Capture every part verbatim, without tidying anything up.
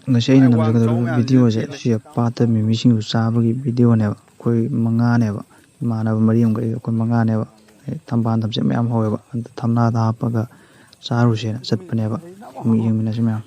ꯉꯁꯤ ꯑꯩꯅ ꯅꯝꯖꯒꯗꯧꯔꯤꯕ ꯚꯤꯗꯤꯑꯣꯁꯦ ꯁꯤ ꯄꯥꯠꯇ ꯃꯤꯃꯤ ꯁꯤꯡꯖꯨ ꯆꯥꯕꯒꯤ ꯚꯤꯗꯤꯑꯣꯅꯦꯕ꯫ ꯑꯩꯈꯣꯏ ꯃꯉꯥꯅꯦꯕ, ꯏꯃꯥꯟꯅꯕ ꯃꯔꯤ ꯑꯃꯒ ꯑꯩꯒ ꯑꯩꯈꯣꯏ ꯃꯉꯥꯅꯦꯕ꯫ ꯑꯦ, ꯊꯝꯕꯥꯜ ꯊꯝꯆꯦꯠ ꯃꯌꯥꯝ ꯍꯧꯋꯦꯕ, ꯑꯗꯨ ꯊꯝꯅꯥꯗ ꯍꯥꯞꯄꯒ ꯆꯥꯔꯨꯁꯦꯅ ꯆꯠꯄꯅꯦꯕ꯫ ꯑꯃꯨꯛ ꯌꯦꯡꯃꯤꯟꯅꯁꯤ ꯃꯌꯥꯝ꯫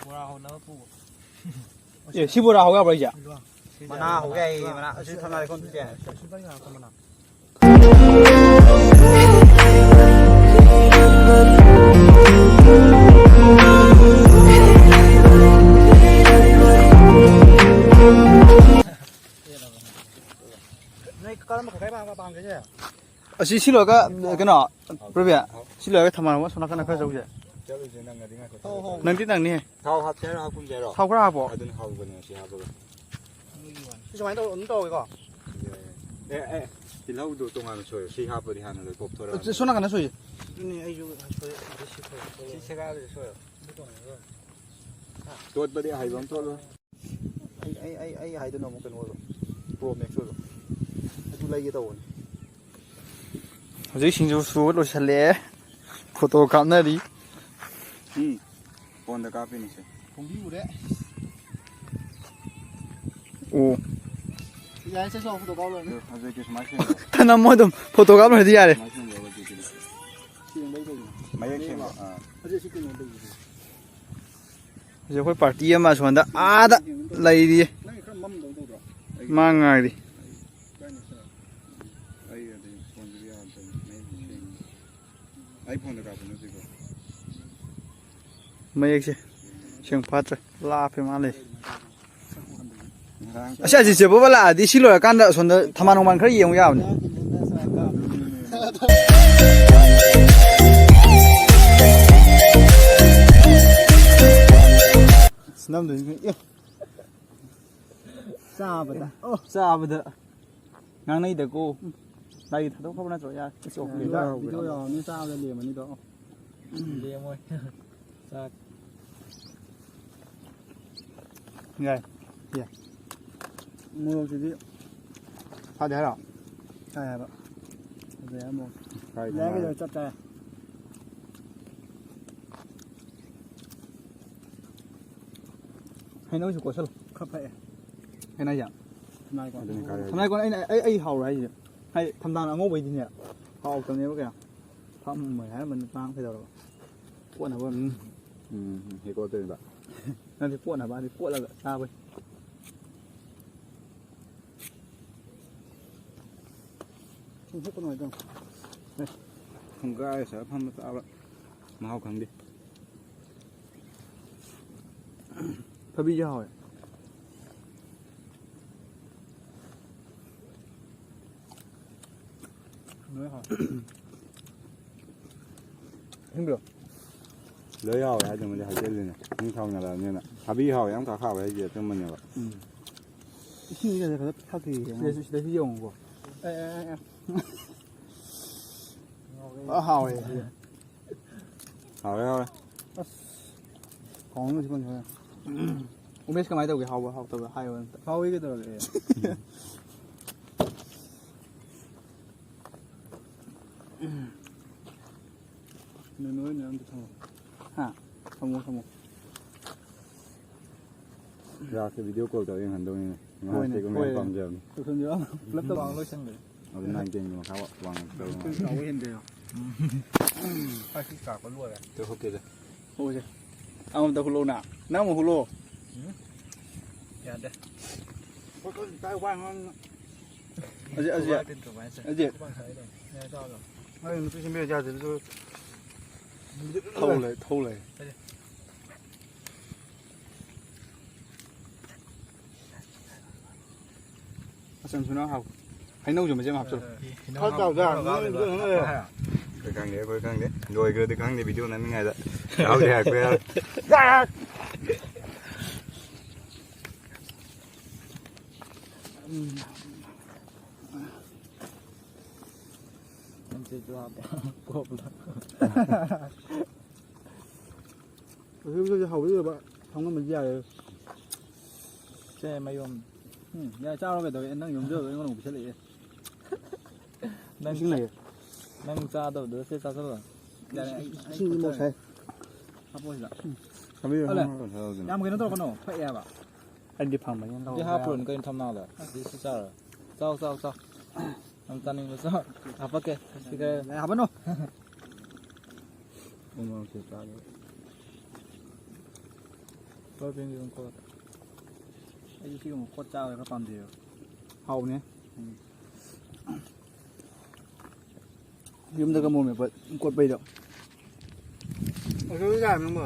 ꯕꯣꯔꯥ ꯍꯧꯅꯕ ꯄꯨ꯫ ꯑꯦ, ꯁꯤ ꯕꯣꯔꯥ ꯍꯧ ꯌꯥꯕ꯭ꯔꯥ ꯑꯩꯁꯦ? ꯃꯅꯥ ꯍꯧ ꯌꯥꯏꯌꯦ, ꯃꯅꯥ꯫ ꯑꯁꯤ ꯊꯝꯅꯥ ꯂꯩꯈꯣꯝ ꯊꯣꯛꯑꯦ꯫ ꯅꯣꯏ ꯀꯔꯝꯕ ꯈꯛ ꯄꯥꯝꯒꯦ? ꯑꯁꯤ ꯁꯤ ꯂꯣꯏꯔꯒ, ꯀꯩꯅꯣ, ꯄ꯭ꯔꯕꯤꯌꯥ, ꯁꯤ ꯂꯣꯏꯔꯒ ꯊꯝꯃꯜꯂꯝꯃꯣ, ꯑꯁꯣꯝ ꯅꯥꯀꯟꯗ ꯈꯔ ꯆꯧꯁꯦ꯫ ꯆꯠꯂꯨꯁꯦ, ꯅꯪ ꯉꯥꯔꯤ ꯉꯥꯏꯈꯣ꯫ ꯍꯣ, ꯍꯣ꯫ ꯅꯪꯗꯤ ꯅꯪꯅꯤ꯫ ꯊꯥꯎ ꯍꯥꯞꯁꯦ ꯍꯥꯏꯔꯣ, ꯍꯥꯞꯀꯨꯝꯁꯦ ꯍꯥꯏꯔꯣ? ꯊꯥꯎ ꯈꯔ ꯍꯥꯞꯄꯣ꯫ ꯑꯗꯨꯅ ꯍꯥꯎꯕꯅꯦ, ꯁꯤ ꯍꯥꯞꯄꯒ꯫ ꯁꯤ ꯁꯨꯃꯥꯏꯅ ꯇꯧ-, ꯑꯗꯨꯝ ꯇꯧꯔꯒꯦꯀꯣ꯫ ꯌꯥꯏ, ꯌꯥꯏ꯫ ꯑꯦ, ꯑꯦ, ꯇꯤꯜꯍꯧꯗꯣ ꯇꯣꯉꯥꯟꯅ ꯁꯣꯏꯔꯣ꯫ ꯁꯤ ꯍꯥꯞꯄꯗꯤ ꯍꯥꯟꯅ ꯂꯣꯏ ꯄꯣꯞꯊꯣꯔꯛꯑꯅꯤ꯫ ꯁꯣꯝ ꯅꯥꯀꯟꯗ ꯁꯣꯏꯁꯦ꯫ ꯑꯗꯨꯅꯦ ꯑꯩꯁꯨ ꯁꯣꯏ-, ꯁꯤ ꯁꯣꯏ-, ꯁꯤ ꯁꯦꯒꯥꯏꯕꯁꯦ ꯁꯣꯏꯔꯣ꯫ ꯇꯣꯠꯄꯗꯤ ꯑꯍꯩꯕ ꯑꯃ ꯇꯣꯠꯂꯣ꯫ ꯑꯩ, ꯑꯩ, ꯑꯩ, ꯑꯩ ꯍꯥꯏꯗꯨꯅ ꯑꯃꯨꯛ ꯀꯩꯅꯣ ꯑꯣꯏꯕ, Pro Max ꯑꯣꯏꯕ꯫ ꯑꯗꯨ ꯂꯩꯒꯦ ꯇꯧꯕꯅꯤ꯫ ꯍꯧꯖꯤꯛ ꯁꯤꯡꯖꯨ ꯁꯨꯕ ꯂꯣꯏꯁꯤꯜꯂꯛꯑꯦ꯫ ꯐꯣꯇꯣ ꯀꯥꯞꯅꯔꯤ꯫ ꯎꯝ꯫ ꯐꯣꯟꯗ ꯀꯥꯞꯄꯤꯅꯤꯁꯦ꯫ ꯈꯣꯡꯕꯤ ꯎꯔꯦ꯫ ꯑꯣ꯫ ꯌꯥꯔꯦ, ꯆꯠꯂꯣ, ꯐꯣꯇꯣ ꯀꯥꯞ ꯂꯣꯏꯔꯦ꯫ ꯑꯗꯨ ꯍꯧꯖꯤꯛꯇꯤ ꯁꯨꯃꯥꯏꯅ ꯁꯦꯝꯕ꯫ ꯊꯅꯝꯃꯣ ꯑꯗꯨꯝ, ꯐꯣꯇꯣ ꯀꯥꯞ ꯂꯣꯏꯔꯗꯤ ꯌꯥꯔꯦ꯫ ꯁꯨꯃꯥꯏꯅ ꯁꯦꯝꯕ ꯍꯧꯖꯤꯛꯇꯤ꯫ ꯁꯦꯡꯕꯩ ꯀꯩꯅꯣ? ꯃꯌꯦꯛ ꯁꯦꯡꯕ꯫ ꯑꯥ꯫ ꯍꯧꯖꯤꯛ ꯑꯁꯤ ꯀꯩꯅꯣ ꯂꯩꯕꯁꯦ꯫ ꯍꯧꯖꯤꯛ ꯑꯩꯈꯣꯏ ꯄꯥꯔꯇꯤ ꯑꯃ ꯑꯁꯣꯝꯗ ꯑꯥꯗ ꯂꯩꯔꯤꯌꯦ꯫ ꯅꯪꯒꯤ ꯈꯔ ꯃꯝꯗꯧ ꯇꯧꯗ꯭ꯔꯣ? ꯃꯥ ꯉꯥꯏꯔꯤ꯫ ꯀꯥꯏꯅ ꯁꯥ-, ꯑꯩ ꯑꯗꯨꯝ ꯐꯣꯟꯗꯨꯗꯤ ꯌꯥꯗ꯭ꯔꯦ꯫ ꯃꯌꯦꯛ ꯁꯦꯡꯉꯤ꯫ ꯑꯩ ꯐꯣꯟꯗ ꯀꯥꯞꯄ ꯅꯠꯇꯦꯀꯣ꯫ ꯃꯌꯦꯛꯁꯦ ꯁꯦꯡ ꯐꯥꯠꯇ꯭ꯔꯦ꯫ ꯂꯥꯞꯄꯦ ꯃꯥ ꯂꯩ꯫ ꯑꯁꯤ ꯑꯖꯤꯠ ꯆꯦꯕꯣꯕ ꯂꯥꯛꯑꯗꯤ ꯁꯤ ꯂꯣꯏꯔꯀꯥꯟꯗ ꯑꯁꯣꯝꯗ ꯊꯝꯕꯥꯜ ꯅꯨꯡꯃꯥꯟ ꯈꯔ ꯌꯦꯡꯉꯨ ꯌꯥꯕꯅꯦ꯫ ꯅꯝꯗꯣꯏꯅꯤ꯫ ꯑꯦ꯫ ꯆꯥꯕꯗ꯫ ꯑꯣ꯫ ꯆꯥꯕꯗ꯫ ꯉꯥꯡꯅꯩꯗꯀꯣ꯫ ꯂꯥꯏꯒꯤ ꯊꯥꯗꯣꯛꯈ꯭ꯔꯕ ꯅꯠꯇ꯭ꯔꯣ? ꯌꯥꯔꯦ꯫ ꯚꯤꯗꯤꯑꯣ ꯌꯥꯎꯔꯕꯅꯤꯅ ꯆꯥꯕꯗ ꯂꯦꯝꯃꯅꯤꯗꯣ꯫ ꯂꯦꯝꯃꯣꯏ꯫ ꯆꯥꯛ꯫ ꯌꯥꯏ꯫ ꯌꯥꯏ꯫ ꯃꯣꯔꯣꯛꯁꯤꯗꯤ ꯐꯗꯦ ꯍꯥꯏꯔꯣ? ꯐꯩ ꯍꯥꯏꯕ꯫ ꯐꯖꯩ ꯍꯥꯏꯕ ꯃꯣꯔꯣꯛ꯫ ꯐꯩ ꯌꯥꯏ ꯍꯥꯏꯕ꯫ ꯀꯩꯗꯧꯔꯦ? ꯆꯞ ꯆꯥꯔꯦ꯫ ꯍꯩꯅꯧꯁꯨ ꯀꯣꯠꯁꯜꯂꯣ꯫ ꯈꯔ ꯐꯛꯑꯦ꯫ ꯍꯩꯅꯧꯁꯦ꯫ ꯊꯝꯅꯥꯏꯀꯣ꯫ ꯑꯗꯨꯅꯤ ꯀꯥꯏ ꯍꯥꯏꯁꯦ꯫ ꯊꯝꯅꯥꯏꯀꯣ ꯑꯩꯅ, ꯑꯩ, ꯑꯩ ꯍꯥꯎꯔꯦ ꯍꯥꯏꯁꯦ꯫ ꯍꯥꯏꯗꯤ ꯊꯝꯅꯥ ꯑꯉꯧꯕꯩꯗꯤꯅꯦ ꯍꯥꯎꯇꯕꯅꯦꯕ ꯀꯌꯥ꯫ ꯐꯝꯃꯣꯏ ꯍꯥꯏꯔꯝꯕꯅꯤ ꯇꯥꯡ ꯀꯩꯗꯧꯔꯕ? ꯀꯣꯠꯅꯕ ꯑꯣꯏꯔꯝꯅꯤ꯫ ꯎꯝ, ꯎꯝ, ꯍꯦꯛ ꯀꯣꯠꯇꯣꯏꯅꯦꯕ꯫ ꯅꯠꯇꯦ, ꯀꯣꯠꯅꯕ ꯍꯥꯏꯗꯤ ꯀꯣꯠꯂꯒ ꯆꯥꯕꯩ꯫ ꯁꯨꯝ ꯍꯨꯠꯄ ꯅꯨꯡꯉꯥꯏꯇ꯭ꯔꯣ? ꯑꯦ, ꯐꯨꯡꯒꯥꯏ ꯁꯥꯔ ꯐꯝꯃ ꯆꯥꯕ ꯃꯍꯥꯎ ꯈꯪꯗꯦ꯫ ꯊꯕꯤꯁꯦ ꯍꯥꯎꯋꯦ꯫ ꯂꯣꯏ ꯍꯥꯎꯋꯦ꯫ ꯁꯤꯟꯕ꯭ꯔꯣ? ꯂꯣꯏ ꯍꯥꯎꯋꯦ ꯍꯥꯏꯗꯧꯅꯗꯤ ꯍꯥꯏꯖꯤꯜꯂꯤꯅꯦ꯫ ꯃꯤ ꯁꯥꯎꯅꯔꯛꯑꯕꯅꯤꯅ꯫ ꯊꯕꯤ ꯍꯥꯎꯋꯦ ꯌꯥꯝ ꯀꯥ ꯍꯥꯎꯋꯦ ꯍꯥꯏꯁꯦ ꯑꯆꯨꯝꯕꯅꯦꯕ꯫ ꯎꯝ꯫ ꯏꯁꯤꯡꯁꯤꯒꯁꯦ ꯈꯔ ꯊꯛꯈꯤꯒꯦ꯫ ꯁꯤꯗꯁꯨ, ꯁꯤꯗꯁꯨ ꯌꯦꯡꯉꯨꯀꯣ꯫ ꯑꯦ, ꯑꯦ, ꯑꯦ, ꯑꯦ꯫ ꯐꯖ ꯍꯥꯎꯋꯦ꯫ ꯍꯥꯎꯋꯦ, ꯍꯥꯎꯋꯦ꯫ ꯑꯁ꯫ ꯍꯥꯎꯅ ꯁꯤ ꯀꯣꯟꯁꯦ꯫ ꯎꯃꯦꯁ ꯀꯃꯥꯏꯅ ꯇꯧꯒꯦ? ꯍꯥꯎꯕ꯭ꯔꯥ ꯍꯥꯎꯇꯕ꯭ꯔꯥ? ꯍꯥꯏꯌꯣ ꯑꯝꯇ꯫ ꯍꯥꯎꯋꯤ ꯀꯩꯗꯧꯔꯒꯦ? ꯃꯦꯃꯣꯔꯤ ꯃꯌꯥꯝꯗꯣ ꯊꯝꯃꯣ꯫ ꯍꯥ? ꯊꯝꯃꯣ, ꯊꯝꯃꯣ꯫ ꯂꯥꯛꯀꯦ, ꯚꯤꯗꯤꯑꯣ ꯀꯣꯜ ꯇꯧꯔ ꯌꯦꯡꯍꯟꯗꯧꯅꯤꯅꯦ꯫ ꯍꯣꯏꯅꯦ, ꯉꯥꯏꯍꯥꯛꯇꯤ ꯍꯣꯏ꯫ ꯄꯥꯝꯖꯕꯅꯤ꯫ ꯇꯧꯁꯟꯕꯤꯔꯣ꯫ ꯄꯨꯂꯞ ꯇꯧꯔꯣ꯫ ꯋꯥꯡ ꯂꯣꯏꯁꯟꯈ꯭ꯔꯦ꯫ ꯑꯗꯨ ꯅꯥꯏꯟ ꯇꯦꯟꯒꯤ ꯃꯈꯥ ꯋꯥꯡꯉꯛꯇꯧꯕ ꯃꯥꯜꯂꯦ꯫ ꯆꯥꯎꯕ ꯍꯦꯟꯗꯦ꯫ ꯐꯥꯏꯚ ꯁꯤꯛꯁ ꯀꯥꯞꯄ ꯂꯣꯏꯔꯦ꯫ ꯇꯨ ꯍꯨꯛꯀꯤꯗ꯫ ꯍꯨꯛꯁꯦ꯫ ꯑꯃꯃꯝꯇ ꯍꯨꯛꯂꯛꯎꯅ꯫ ꯅꯪ ꯑꯃꯨꯛ ꯍꯨꯛꯂꯛꯑꯣ꯫ ꯎꯝ꯫ ꯌꯥꯗꯦ꯫ ꯑꯖꯤꯠ, ꯑꯖꯤꯠ꯫ ꯈꯨꯕꯥꯛ ꯇꯤꯟ ꯊꯣꯛꯄ ꯍꯥꯏꯁꯦ꯫ ꯑꯖꯤꯠ꯫ ꯈꯨꯕꯥꯛ ꯁꯥꯏꯗꯣ꯫ ꯌꯥꯔꯦ, ꯆꯥꯎꯔꯣ꯫ ꯑꯩ ꯅꯨꯄꯤ ꯁꯦꯝꯕꯤꯔ ꯌꯥꯗꯦ, ꯑꯗꯨꯁꯨ꯫ ꯊꯧ ꯂꯩ, ꯊꯧ ꯂꯩ꯫ ꯑꯖꯤꯠ꯫ ꯃꯆꯜ ꯁꯨꯅ ꯍꯥꯎ꯫ ꯍꯩꯅꯧꯁꯨ ꯃꯆꯦꯠ ꯑꯃ ꯍꯥꯞꯆꯜꯂꯨ꯫ ꯈꯔ ꯆꯥꯎꯗ꯫ ꯑꯩꯈꯣꯏ ꯈꯪꯗꯦ, ꯑꯩꯈꯣꯏ ꯈꯪꯗꯦ꯫ ꯂꯣꯏꯈ꯭ꯔꯗꯤ ꯈꯪꯗꯦ, ꯚꯤꯗꯤꯑꯣ ꯅꯝꯃꯤꯉꯩꯗ꯫ ꯌꯥꯎꯗꯦ ꯍꯥꯏꯔꯛꯄ ꯌꯥꯔꯣꯏ꯫ ꯑꯗꯨꯗꯤ ꯍꯧꯕꯤꯗꯕ ꯊꯝꯂꯝꯕꯗꯤ ꯌꯥꯔꯦ꯫ ꯁꯦ, ꯃꯌꯨꯝ꯫ ꯎꯝ, ꯌꯥꯔꯦ, ꯆꯥꯔꯣ, ꯀꯩꯗꯧꯔꯒꯦ? ꯅꯪ ꯌꯨꯝꯗ ꯑꯩꯉꯣꯟꯗ ꯑꯃꯨꯛ ꯄꯤꯁꯜꯂꯛꯑꯦ꯫ ꯅꯪ, ꯏꯁꯤꯡ ꯂꯩꯌꯦ꯫ ꯅꯪ ꯆꯥꯗꯕꯗꯣ ꯁꯦ ꯆꯥꯁꯜꯂꯣ꯫ ꯌꯥꯔꯦ, ꯑꯩ, ꯑꯩ ꯏꯁꯤꯡꯗꯤ ꯈꯨꯠ ꯃꯣꯔꯣꯛ ꯁꯥꯏ꯫ ꯍꯥꯞꯄꯣ ꯁꯤꯗ꯫ ꯊꯝꯕꯤꯌꯨ, ꯍꯜꯂꯣ꯫ ꯊꯝꯕꯤꯌꯨ꯫ ꯌꯥꯝ ꯀꯩꯅꯣ ꯇꯧꯔꯛꯀꯅꯣ, ꯊꯛꯑꯦ ꯍꯥꯏꯕ꯫ ꯑꯩꯗꯤ ꯐꯪꯕꯅꯤꯅ ꯁꯤ ꯂꯧꯔꯦ꯫ ꯍꯥꯞꯄꯨꯔꯅꯨ ꯀꯩꯅꯣ ꯊꯝꯅꯥꯗ꯫ ꯁꯤ, ꯁꯤ ꯆꯥꯔꯣ꯫ ꯆꯥꯎ, ꯆꯥꯎ, ꯆꯥꯎ꯫ ꯅꯪ ꯆꯥꯅꯤꯡꯕ ꯆꯥꯎ꯫ ꯍꯥꯄꯛꯀꯦ꯫ ꯁꯤ ꯈꯔ ꯌꯥꯔꯦ, ꯍꯥꯞꯄꯅꯨ꯫ ꯎꯃꯣꯔꯣꯛꯁꯦ ꯆꯥꯒꯦ꯫ ꯂꯣꯏ ꯄꯦꯟꯗꯤ ꯑꯗꯨꯝ ꯀꯣꯠꯂꯣ꯫ ꯑꯩꯁꯨ ꯁꯤꯒꯨꯝꯕ ꯀꯣꯠ ꯆꯥꯕ ꯈꯔ ꯄꯥꯝꯖꯩꯌꯦꯕ꯫ ꯍꯥꯎꯕꯅꯦ꯫ ꯎꯝ꯫ ꯌꯨꯝꯗꯒ ꯃꯣꯔꯣꯛ ꯃꯦꯠꯄ ꯀꯣꯠꯄꯩꯗꯣ꯫ ꯑꯗꯨ ꯌꯥꯔꯦ ꯅꯪꯕꯣ꯫